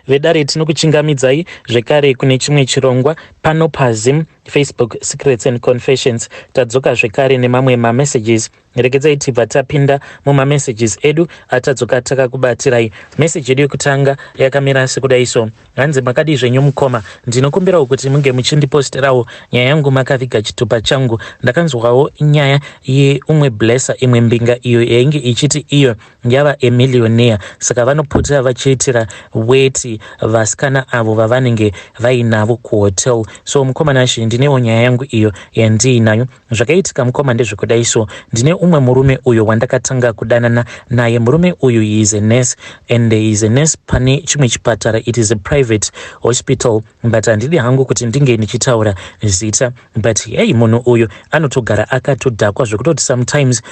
Vedare, tinokuchingamidzai zvekare kune chimwe chirongwa pano paZim Facebook Secrets and Confessions. Tadzoka zvekare nemamwe mamessages. Regedzai tibva tapinda mumamessages edu atadzoka takakubatirai. Meseji yedu yekutanga yakamira sekudai so. Hanzi, "Makadii zvenyu mukoma? Ndinokumbirawo kuti munge muchindiposterawo nyaya yangu makaviga chitupa changu. Ndakanzwawo nyaya yeumwe blesser, imwe mbinga iyo yainge ichiti iyo yava emillionaire, saka vanopota vachiitira weti vasikana avo vavanenge vainavo kuhotel. So mukoma Nashi, ndinewo nyaya yangu iyo yandiinayo. Zvakaitika mukoma ndezvekudai so. Ndine umwe murume uyo wandakatanga kudanana naye. Murume uyu is a nurse, and is a nurse pane chimwe chipatara. It is a private hospital, but handidi hangu kuti ndinge ndichitaura zita. But hey, munhu uyu anotogara akatodhakwa zvekutoti sometimes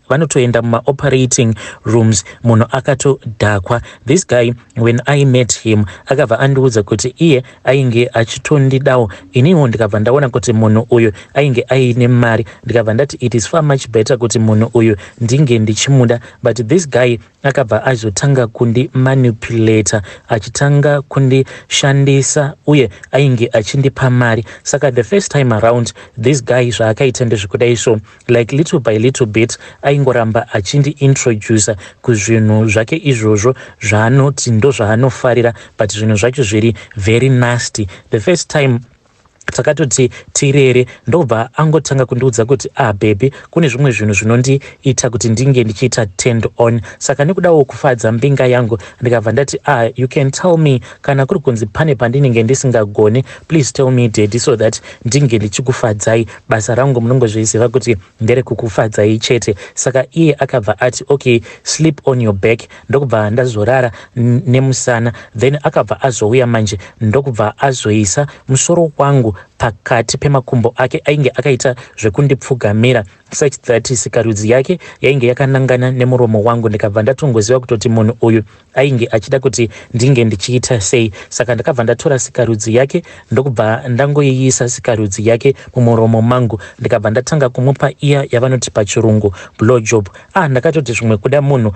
vanotoenda mumaoperating rooms munhu akatodhakwa. This guy, when I met him, akabva andiudza kuti iye ainge achitondidawo. Iniwo ndikabva ndaona kuti munhu uyu ainge aine mari, ndikabva ndati it is far much better kuti munhu uyu ndinge ndichimuda. But this guy akabva azotanga kundimanipulata, achitanga kundishandisa, uye ainge achindipa mari. Saka the first time around, this guy zvaakaita ndezvekudai so. Like little by little bit aingoramba achindiintroduca kuzvinhu zvake izvozvo zvaanoti ndo zvaanofarira, but zvinhu zvacho zviri very nasty. The first time takatoti tirere, ndobva angotanga kundiudza kuti, 'Ah baby, kune zvimwe zvinhu zvinondiita kuti ndinge ndichiita turned on.' Saka nekudawo kufadza mbinga yangu, ndikabva ndati, 'Ah, you can tell me. Kana kuri kunzi pane pandinenge ndisingagoni, please tell me, daddy, so that ndinge ndichikufadzai. Basa rangu munongozviziva kuti nderekukufadzai chete.' Saka iye akabva ati, 'Okay, sleep on your back.' Ndokubva ndazorara nemusana. Then akabva azouya manje, ndokubva azoisa musoro wangu pakati pemakumbo ake. Ainge akaita zvekundipfugamira such that sikarudzi yake yainge yakanangana nemuromo wangu. Ndikabva ndatongoziva kutoti munhu uyu ainge achida kuti ndinge ndichiita sei. Saka ndakabva ndatora sikarudzi yake, ndokubva ndangoiisa sikarudzi yake mumuromo mangu, ndikabva ndatanga kumupa iya yavanoti pachirungu blow job. Ah, ndakatoti zvimwe kuda munhu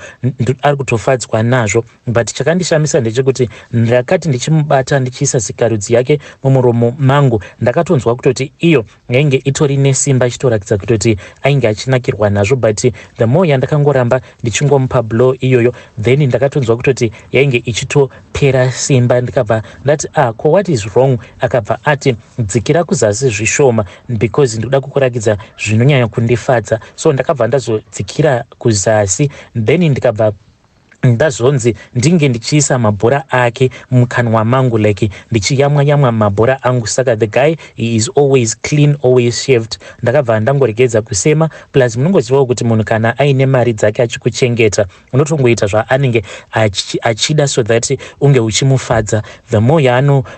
ari kutofadzwa nazvo. But chakandishamisa ndechekuti ndakati ndichimubata, ndichiisa sikarudzi yake mumuromo mangu, ndakatonzwa kutoti iyo yainge itori nesimba, ichitoratidza kutoti ainge achinakirwa nazvo. But the more yandakangoramba ndichingomupa blow iyoyo, then ndakatonzwa kutoti yainge ichitopera simba. Ndikabva ndati, 'Ah, ko what is wrong?' Akabva ati, 'Dzikira kuzasi zvishoma because ndikuda kukurakidza zvinonyanya kundifadza.' So ndakabva ndazodzikira kuzasi, then ndikabva ndazonzi ndinge ndichiisa mabhora ake mukanwa mangu, like ndichiyamwa yamwa mabhora angu. Saka the guy, he is always clean, always shaved. Ndakabva ndangoregedza kusema. Plus munongozivawo kuti munhu kana aine mari dzake achikuchengeta, unotongoita zvaanenge achida so that unge uchimufadza. The more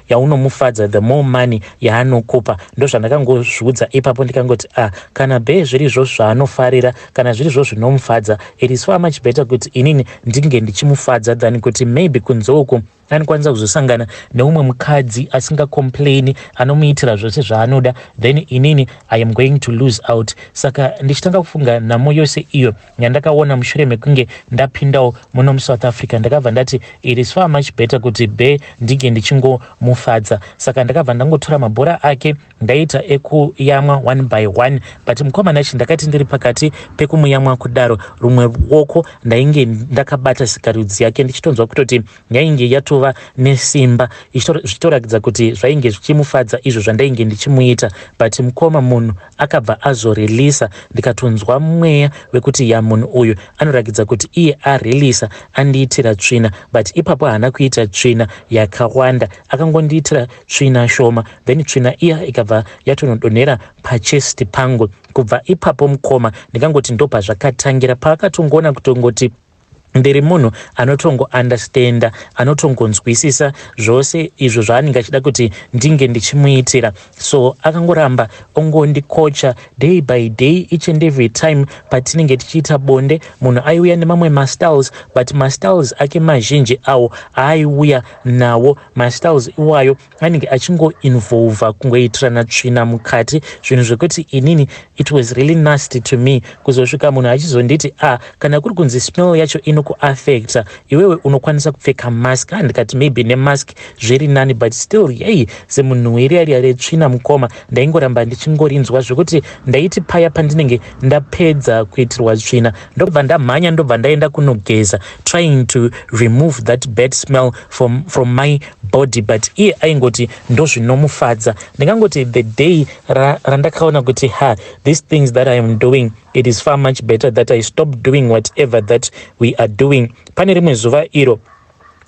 yaunomufadza, the more money yaanokupa. Ndo zvandakangozviudza ipapo. Ndikangoti, 'Ah, kana bhee zvirizvo zvaanofarira, kana zvirizvo zvinomufadza, it is far much better kuti inini ndinge ndichimufadza than kuti maybe kunze uku anokwanisa kuzosangana neumwe mukadzi asingacomplaini, anomuitira zvose zvaanoda, then inini I am going to lose out.' Saka ndichitanga kufunga nhamo yose iyo yandakaona mushure mekunge ndapindawo muno muSouth Africa, ndakabva ndati it is far much better kuti be ndinge ndichingomufadza. Saka ndakabva ndangotora mabhora ake, ndaita ekuyamwa one by one. But mukomana chi, ndakati ndiri pakati pekumuyamwa kudaro, rumwe ruoko ndainge ndakabata sikarudzi yake, ndichitonzwa kutoti yainge yatova nesimba, zvichitoratidza kuti zvainge zvichimufadza izvo zvandainge ndichimuita. But mukoma, munhu akabva azoreleasa. Ndikatonzwa mweya wekuti ya, munhu uyu anoratidza kuti iye areleasa, andiitira tsvina. But ipapo haana kuita tsvina yakawanda, akangondiitira tsvina shoma. Then tsvina iya ikabva yatonodonhera pachest pangu. Kubva ipapo mukoma, ndingangoti ndopazvakatangira, paakatongoona kutongoti ndiri munhu anotongoundestanda, anotongonzwisisa zvose izvo zvaanenge achida kuti ndinge ndichimuitira. So akangoramba ongondikocha day by day, each and every time patinenge tichiita bonde. Munhu aiuya nemamwe mastyles, but mastyles ake mazhinji awo aaiuya nawo, mastyles iwayo anenge achingoinvolva kungoitirana tsvina mukati, zvinhu zvekuti inini it was really nasty to me. Kuzosvika munhu achizonditi, 'Ah, kana kuri kunzi smell yacho inokufadza, Zvinokuaffecta iwewe. Unokwanisa kupfeka mask. Ah, ndikati maybe nemask zviri nani, but still, yei, semunhu iriya retsvina, mukoma, ndaingoramba ndichingorinzwa, zvekuti ndaiti paya pandinenge ndapedza kuitirwa tsvina, ndobva ndamhanya, ndobva ndaenda kunogeza, trying to remove that bad smell from my body, but iye aingoti ndozvinomufadza. Ndingangoti the day randakaona kuti, ha, these things that I am doing, it is far much better that I stop doing whatever that we are doing, pane rimwe zuva iro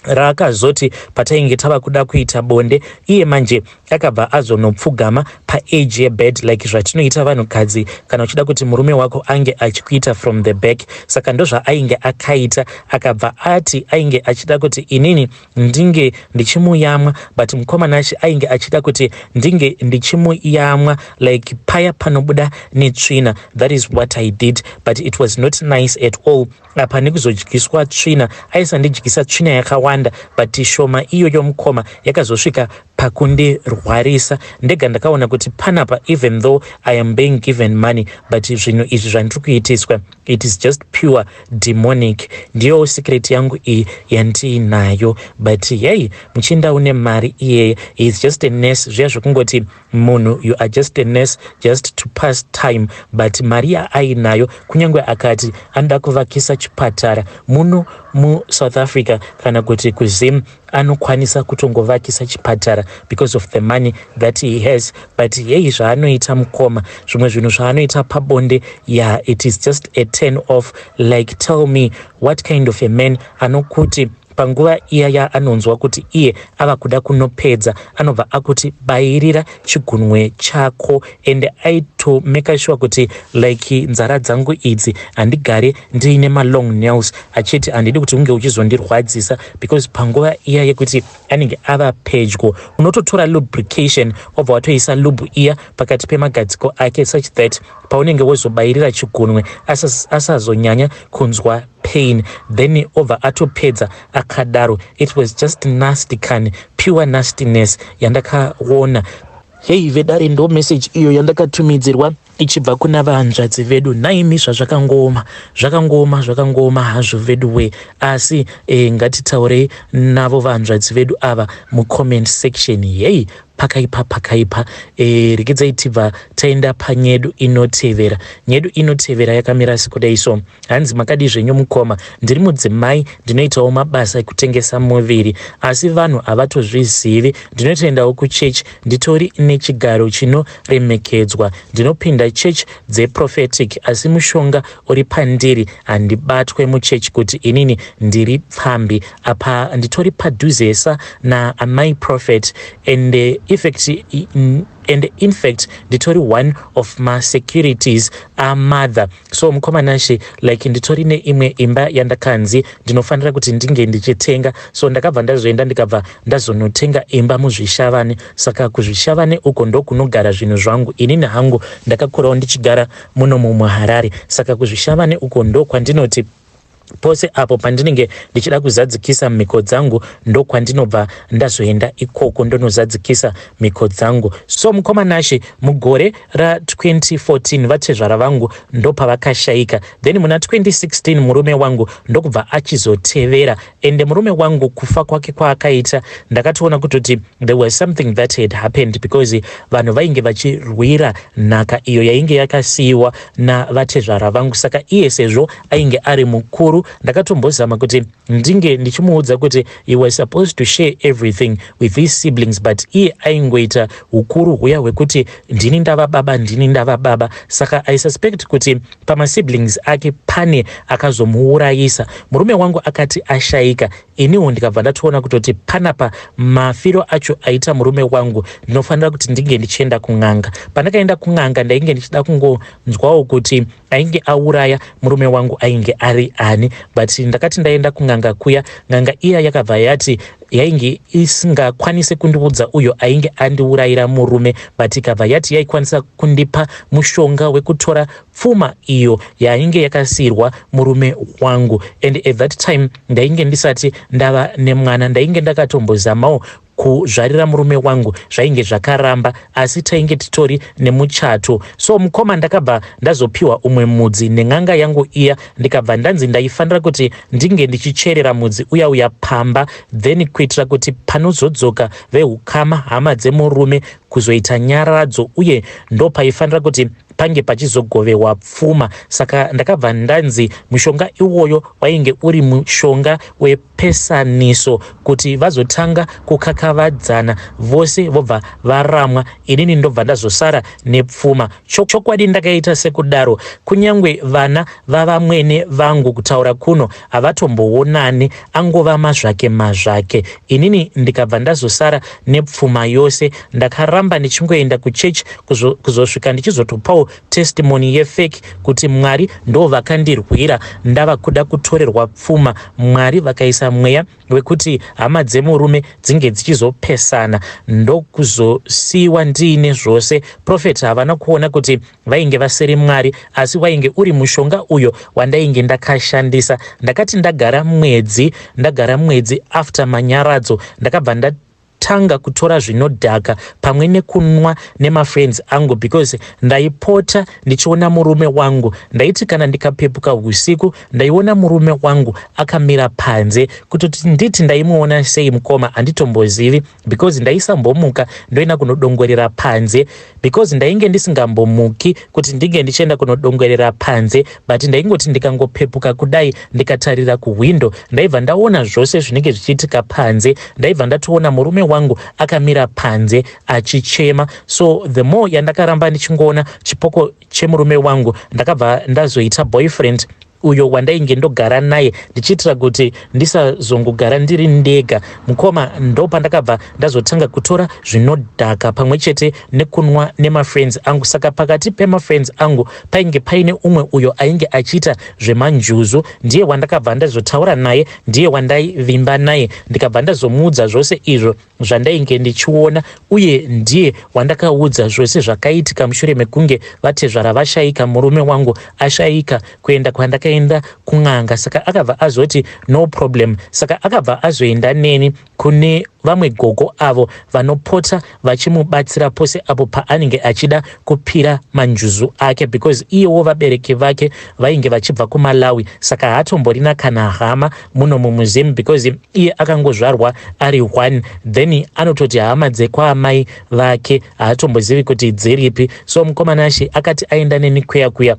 raakazoti patainge tava kuda kuita bonde, iye manje akabva azonopfugama paedge yebed, like zvatinoita vanhukadzi kana uchida kuti murume wako ange achikuita from the back. Saka ndozvaainge akaita. Akabva ati ainge achida kuti inini ndinge ndichimuyamwa, but mukomanashi ainge achida kuti ndinge ndichimuyamwa like paya panobuda netsvina. That is what I did, but it was not nice at all. Apa nekuzodyiswa tsvina, aisandidyisa tsvina yakawanda, but shoma iyoyo, mukoma, yakazosvika pakundirwarisa. Ndega ndakaona kuti panapa, even though I am being given money, but zvinhu izvi zvandiri kuitiswa, it is just pure demonic. Ndiyo secret yangu iyi yandiinayo. But yei, muchinda une mari iyeye is just a nurse. Zviya zvekungoti munhu, you are just a nurse just to pass time, but mari yaainayo, kunyange akati anoda kuvakisa chipatara muno muSouth Africa kana kuti kuZim, anokwanisa kutongovakisa chipatara because of the money that he has. But yei, zvaanoita, mukoma, zvimwe zvinhu zvaanoita pabonde, yeah, it is just a turn off. Like, tell me, what kind of a man anokuti panguva iya yaanonzwa kuti iye ava kuda kunopedza, anobva akuti, "Bayirira chigunwe chako"? And aitomake sure kuti like nzara dzangu idzi handigare ndiine malong nails, achiti handidi kuti unge uchizondirwadzisa, because panguva iya yekuti anenge ava pedyo, unototora lubrication, wobva watoisa lube iya pakati pemagadziko ake, such that paunenge wozobayirira chigunwe asazonyanya kunzwa pain. Then obva atopedza akadaro. It was just nasty can, pure nastiness yandakaona. Hei vedare, ndo message iyo yandakatumidzirwa ichibva kuna vanzvadzi vedu. Naimi, zvazvakangooma, zvakangooma, zvakangooma hazvo vedu we. Asi ngatitaurei navo vanzvadzi vedu ava mucomment section. Yei, pakaipa, pakaipa. Regedzai tibva taenda panyedu inotevera. Nyedu inotevera yakamira sekudai so. Hanzi, "Makadi zvenyu mukoma? Ndiri mudzimai, ndinoitawo mabasa ekutengesa muviri, asi vanhu havatozvizivi. Ndinotoendawo kuchechi, nditori nechigaro chinoremekedzwa, ndinopinda chechi dzeprophetic, asi mushonga uri pandiri. Handibatwe muchechi kuti inini ndiri pfambi. Apa nditori padhuzesa naamai prophet, and in fact nditori one of masecurities amother. So mukomanashe, like nditori neimwe imba yandakanzi ndinofanira kuti ndinge ndichitenga. So ndakabva ndazoenda, ndikabva ndazonotenga imba muZvishavane. Saka kuZvishavane uko ndokunogara zvinhu zvangu. Inini hangu ndakakurawo ndichigara muno mumuHarare, saka kuZvishavane uko ndokwandinoti pose apo pandinenge ndichida kuzadzikisa mhiko dzangu, ndokwandinobva ndazoenda ikoko, ndonozadzikisa mhiko dzangu. So mukomanashe, mugore ra2014 vatezvara vangu ndopavakashayika. Then muna 2016 murume wangu ndokubva achizotevera. Ende murume wangu kufa kwake kwaakaita, ndakatoona kutoti there was something that had happened, because vanhu vainge vachirwira nhaka iyo yainge yakasiyiwa navatezvara vangu. Saka iye sezvo ainge ari mukuru, ndakatombozama kuti ndinge ndichimuudza kuti he was supposed to share everything with his siblings, but iye aingoita ukuru huya hwekuti ndini ndava baba, ndini ndava baba. Saka I suspect kuti pamasiblings ake pane akazomuurayisa." Murume wangu akati ashayika, iniwo ndikabva ndatoona kutoti panapa mafiro acho aita murume wangu, ndinofanira kuti ndinge ndichienda kun'anga. Pandakaenda kun'anga, ndainge ndichida kungonzwawo kuti ainge auraya murume wangu ainge ari ani. But ndakati ndaenda kun'anga kuya, n'anga iya yakabva yati yainge isingakwanisi kundiudza uyo ainge andiurayira murume, but ikabva yati yaikwanisa kundipa mushonga wekutora pfuma iyo yainge yakasiyirwa murume wangu. And at that time ndainge ndisati ndava nemwana. Ndainge ndakatombozamawo. Kuzvarira murume wangu zvainge zvakaramba asi tainge titori nemuchato. So mukoma, ndakabva ndazopiwa umwe mudzi nen'anga yangu iya, ndikabva ndanzi ndaifanira kuti ndinge ndichicherera mudzi uya uya pamba, then kuitira kuti panozodzoka veukama, hama dzemurume, kuzoita nyaradzo, uye ndopaifanira kuti pange pachizogovewa pfuma. Saka ndakabva ndanzi mushonga iwoyo wainge uri mushonga wepesaniso, kuti vazotanga kukakavadzana vose, vobva varamwa, inini ndobva ndazosara nepfuma. Chokwadi ndakaita sekudaro. Kunyange vana vavamwene vangu, kutaura kuno havatomboonani, angova mazvake mazvake. Inini ndikabva ndazosara nepfuma yose. Ndakaramba ndichingoenda kuchechi kuzosvika ndichizotopawo testimony yefake kuti Mwari ndo vakandirwira. Ndava kuda kutorerwa pfuma, Mwari vakaisa mweya wekuti hama dzemurume dzinge dzichizopesana, ndokuzosiyiwa ndiine zvose. Prophet havana kuona kuti vainge vasiri Mwari, asi wainge uri mushonga uyo wandainge ndakashandisa. Ndakati ndagara mwedzi after manyaradzo, ndakabva ndatanga kutora zvinodhaka pamwe nekunwa nemafriends angu, because ndaipota ndichiona murume wangu. Ndaiti kana ndikapepuka usiku, ndaiona murume wangu akamira panze. Kutoti nditi ndaimuona sei, mukoma, handitombozivi, because ndaisambomuka ndoenda kunodongorera panze, because ndainge ndisingambomuki kuti ndinge ndichienda kunodongorera panze. But ndaingoti ndikangopepuka kudai, ndikatarira kuhwindo, ndaibva ndaona zvose zvinenge zvichiitika panze. Ndaibva ndatoona murume wangu akamira panze achichema. So the more yandakaramba ndichingoona chipoko chemurume wangu, ndakabva ndazoita boyfriend uyo wandainge ndogara naye, ndichiitira kuti ndisazongogara ndiri ndega. Mukoma, ndopandakabva ndazotanga kutora zvinodhaka pamwe chete nekunwa nemafriends angu. Saka pakati pemafriends angu painge paine umwe uyo ainge achiita zvemanjuzu. Ndiye wandakabva ndazotaura naye, ndiye wandaivimba naye. Ndikabva ndazomuudza zvose izvo zvandainge ndichiona, uye ndiye wandakaudza zvose zvakaitika mushure mekunge vatezvara vashayika, murume wangu ashayika, kuenda kwandakaenda kun'anga. Saka akabva azoti, "No problem." Saka akabva azoenda neni kune vamwe gogo avo vanopota vachimubatsira pose apo paanenge achida kupira manjuzu ake, because iyewo vabereki vake vainge vachibva kuMalawi, saka haatomborina kana hama muno mumuzimu, because iye akangozvarwa ari one. Then anototi hama dzekwaamai vake haatombozivi kuti dziripi. So mukomanashe akati aenda neni kuya kuya,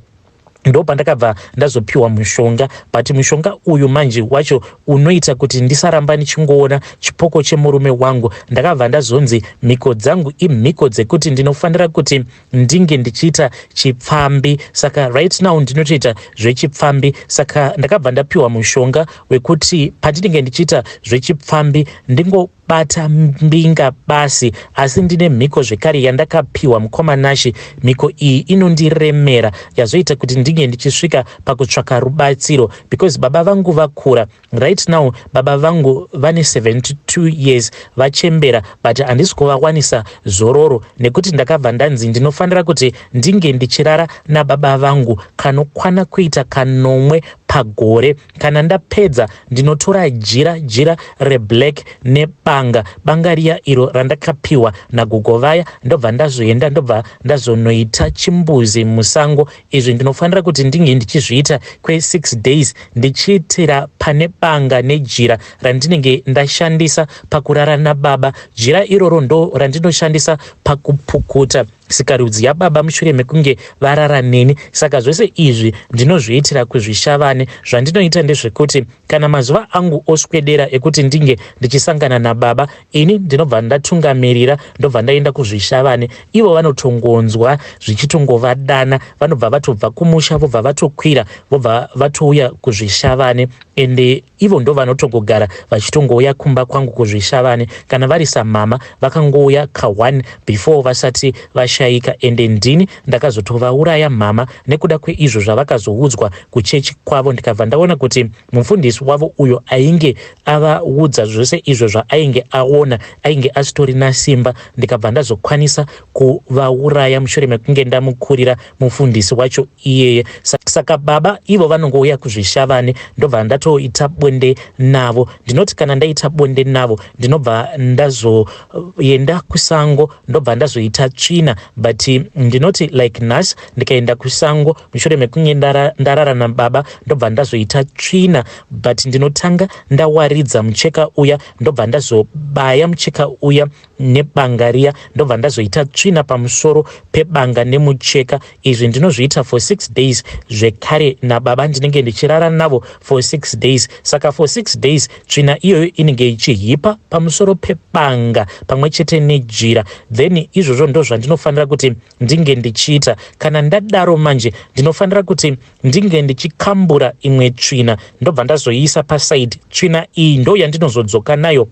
ndo pandakabva ndazopiwa mushonga. But mushonga uyu manje wacho unoita kuti ndisaramba ndichingoona chipoko chemurume wangu. Ndakabva ndazonzi mhiko dzangu imhiko dzekuti ndinofanira kuti ndinge ndichiita chipfambi. Saka right now ndinotoita zvechipfambi. Saka ndakabva ndapiwa mushonga wekuti pandinenge ndichiita zvechipfambi, ndingobata mbinga basi. Asi ndine mhiko zvekare yandakapiwa, mukomanashi. Mhiko iyi inondiremera, yazoita kuti ndinge ndichisvika pakutsvaka rubatsiro, because baba vangu vakura. Right now baba vangu vane 72 years, vachembera, but handisi kuvawanisa zororo, nekuti ndakabva ndanzi ndinofanira kuti ndinge ndichirara nababa vangu kanokwana kuita kanomwe pagore. Kana ndapedza, ndinotora jira reblack nebanga, banga riya iro randakapiwa nagogo vaya, ndobva ndazoenda, ndobva ndazonoita chimbuzi musango. Izvi ndinofanira kuti ndinge ndichizviita kwe6 days, ndichiitira pane banga nejira randinenge ndashandisa pakurara nababa. Jira iroro ndo randinoshandisa pakupukuta sikarudzi yababa mushure mekunge varara neni. Saka zvose izvi ndinozviitira kuzvishavane. Zvandinoita ndezvekuti kana mazuva angu oswedera ekuti ndinge ndichisangana nababa, ini ndinobva ndatungamirira, ndobva ndaenda kuzvishavane. Ivo vanotongonzwa zvichitongovadana, vanobva vatobva kumusha, vobva vatokwira, vobva vatouya kuzvishavane. Ende ivo ndo vanotongogara vachitongouya kumba kwangu kuzvishavane. Kana vari samama, vakangouya ka1 before vasati vashayika. Ende ndini ndakazotovauraya mama nekuda kweizvo zvavakazoudzwa kuchechi kwavo. Ndikabva ndaona kuti mufundisi wavo uyo ainge avaudza zvose izvo zvaainge aona ainge asitorina simba. Ndikabva ndazokwanisa. Kuvauraya mushure mekunge ndamukurira mufundisi wacho iyeye. Saka baba ivo vanongouya kuZvishavane, ndobva ndatoita bonde navo. Ndinoti kana ndaita bonde navo, ndinobva ndazoenda kusango, ndobva ndazoita tsvina. But ndinoti like nhasi ndikaenda kusango mushure mekunge ndarara nababa, ndobva ndazoita tsvina, but ndinotanga ndawaridza mucheka uya, ndobva ndazobaya mucheka uya nebanga riya, ndobva ndazoita tsvina pamusoro pebanga nemucheka. Izvi ndinozviita for 6 days. Zvekare nababa ndinenge ndichirara navo for 6 days. Saka for 6 days tsvina iyoyo inenge ichihipa pamusoro pebanga pamwe chete nejira. Then izvozvo ndo zvandinofanira kuti ndinge ndichiita. Kana ndadaro manje, ndinofanira kuti ndinge ndichikambura imwe tsvina, ndobva ndazoiisa paside. Tsvina iyi ndo yandinozodzoka nayo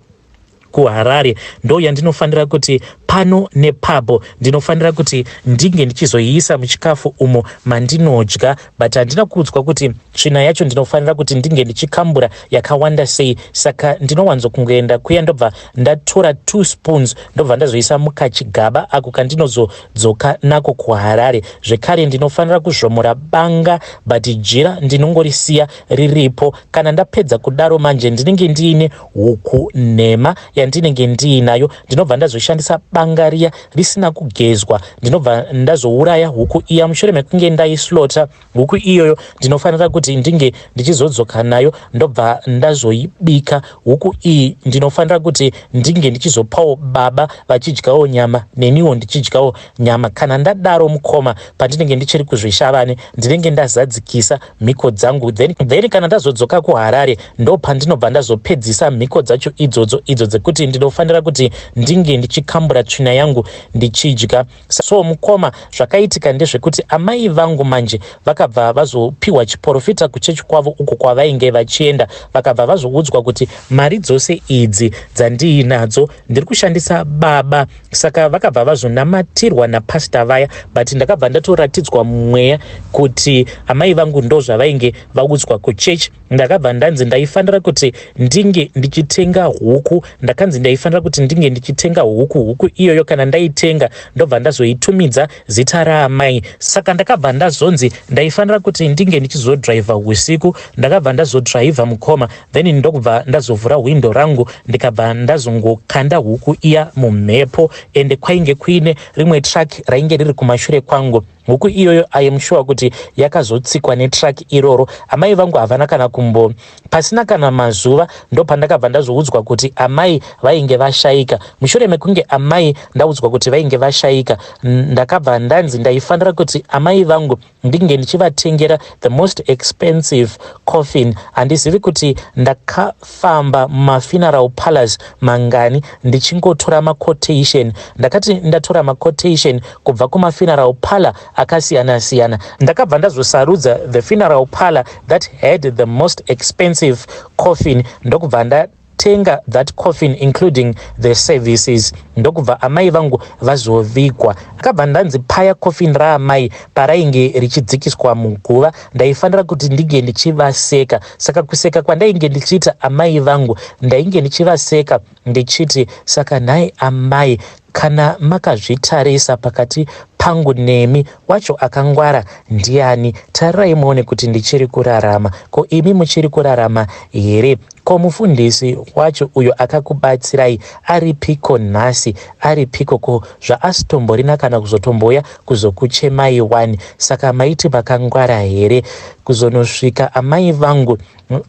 kuHarare, ndo yandinofanira kuti pano nepapo ndinofanira kuti ndinge ndichizoiisa muchikafu umo mandinodya. But handina kuudzwa kuti tsvina yacho ndinofanira kuti ndinge ndichikambura yakawanda sei. Saka ndinowanzokungoenda kuya, ndobva ndatora two spoons, ndobva ndazoisa mukachigaba ako kandinozodzoka nako kuHarare. Zvekare ndinofanira kuzvomora banga, but jira ndinongorisiya riripo. Kana ndapedza kudaro manje, ndinenge ndiine huku nhema yandinenge ndiinayo. Ndinobva ndazoshandisa banga riya risina kugezwa, ndinobva ndazouraya huku iya. Mushure mekunge ndaislaughter huku iyoyo, ndinofanira kuti ndinge ndichizodzoka nayo, ndobva ndazoibika huku iyi. Ndinofanira kuti ndinge ndichizopawo baba vachidyawo nyama, neniwo ndichidyawo nyama. Kana ndadaro mukoma, pandinenge ndichiri kuZvishavane, ndinenge ndazadzikisa mhiko dzangu. Then kana ndazodzoka kuHarare, ndo pandinobva ndazopedzisa mhiko dzacho idzodzo, idzo dzekuti ndinofanira kuti ndinge ndichikambura tsvina yangu ndichidya. So mukoma, zvakaitika ndezvekuti amai vangu manje vakabva vazopiwa chiprofita kuchechi kwavo uko kwavainge vachienda. Vakabva vazoudzwa kuti mari dzose idzi dzandiinadzo ndiri kushandisa baba. Saka vakabva vazonamatirwa napastor vaya, but ndakabva ndatoratidzwa mumweya kuti amai vangu ndo zvavainge vaudzwa kuchechi. Ndakabva ndanzi ndaifanira kuti ndinge ndichitenga huku. Ndakanzi ndaifanira kuti ndinge ndichitenga huku. Huku iyoyo kana ndaitenga, ndobva ndazoitumidza zita raamai. Saka ndakabva ndazonzi ndaifanira kuti ndinge ndichizodhiraivha usiku. Ndakabva ndazodhiraivha mukoma, then ndokubva ndazovhura hwindo rangu, ndikabva ndazongokanda huku iya mumhepo. Ende kwainge kuine rimwe truck rainge riri kumashure kwangu. Huku iyoyo, I am sure kuti yakazotsikwa netruck iroro. Amai vangu havana kana kumbo, pasina kana mazuva, ndopandakabva ndazoudzwa kuti amai vainge vashayika. Mushure mekunge amai ndaudzwa kuti vainge vashayika, ndakabva ndanzi ndaifanira kuti amai vangu ndinge ndichivatengera the most expensive coffin. Handizivi kuti ndakafamba mumafuneral parlours mangani ndichingotora maquotation. Ndakati ndatora maquotation kubva kumafuneral parlour akasiyana-siyana, ndakabva ndazosarudza the funeral parlour that had the most expensive coffin, ndokubva ndatenga that coffin including the services, ndokubva amai vangu vazovigwa. Akabva ndanzi paya coffin raamai parainge richidzikiswa muguva, ndaifanira kuti ndinge ndichivaseka. Saka kuseka kwandainge ndichiita amai vangu, ndainge ndichivaseka ndichiti, "Saka nhai amai, kana makazvitarisa pakati pangu nemi, wacho akangwara ndiani? Tarirai muone kuti ndichiri kurarama. Ko imi muchiri kurarama here? Ko mufundisi wacho uyo akakubatsirai aripiko nhasi? Aripiko? Ko zvaasitomborina kana kuzotomboya kuzokuchemai wani? Saka maiti makangwara here?" Kuzonosvika amai vangu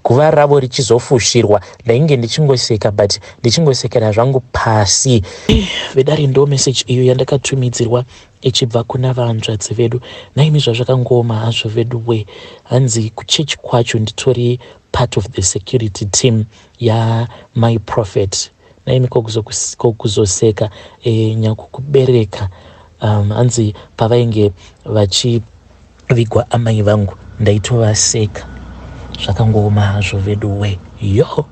guva ravo richizofushirwa, ndainge ndichingoseka, but ndichingosekera zvangu pasi. Vedare, ndo message iyo yandakatumidzirwa ichibva kuna vanzvadzi vedu. Naimi, zvazvakangooma hazvo vedu we. Hanzi kuchechi kwacho nditori part of the security team yamy prophet. Naimi, kokuzoseka nyakukubereka. Hanzi pavainge vachivigwa amai vangu, ndaitovaseka. Zvakangooma hazvo vedu we, yo.